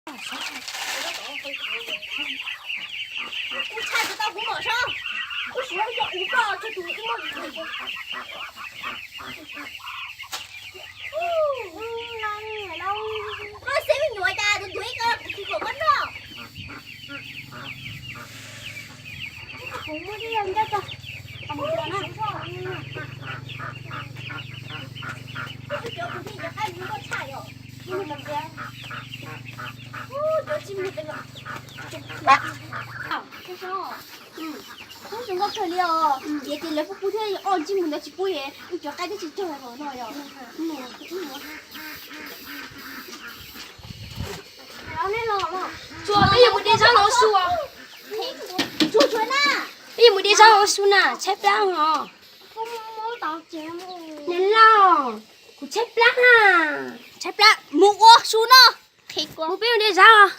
Kuv tshaj tsis tau kuv mom sab, kuv siv ib co ub koj tso tus ib muab. Koj xeb me nyuam cas tus tus ib ko kuv tsis kom koj noj. Kuv muab tib yog ncaj tso. Cov kuv thiaj cov qaib mus koj tshaj yom. Cov tsij mus. Ub, zoo nkauj kawg li os. Tiav ces lawv pub pub thiab, ob tsij mus ntawd tsis pub es wb cov qaib twb tsis tsawg los no yom. Tsuas peb yuav mus de zab los su. Tsuas tsuas na. Peb yuav mus de zab los su na, tshaib plab os. Niam laus, kuv tshaib plab na. Tshaib plab mus ua su no. Mus peb mus de zab os.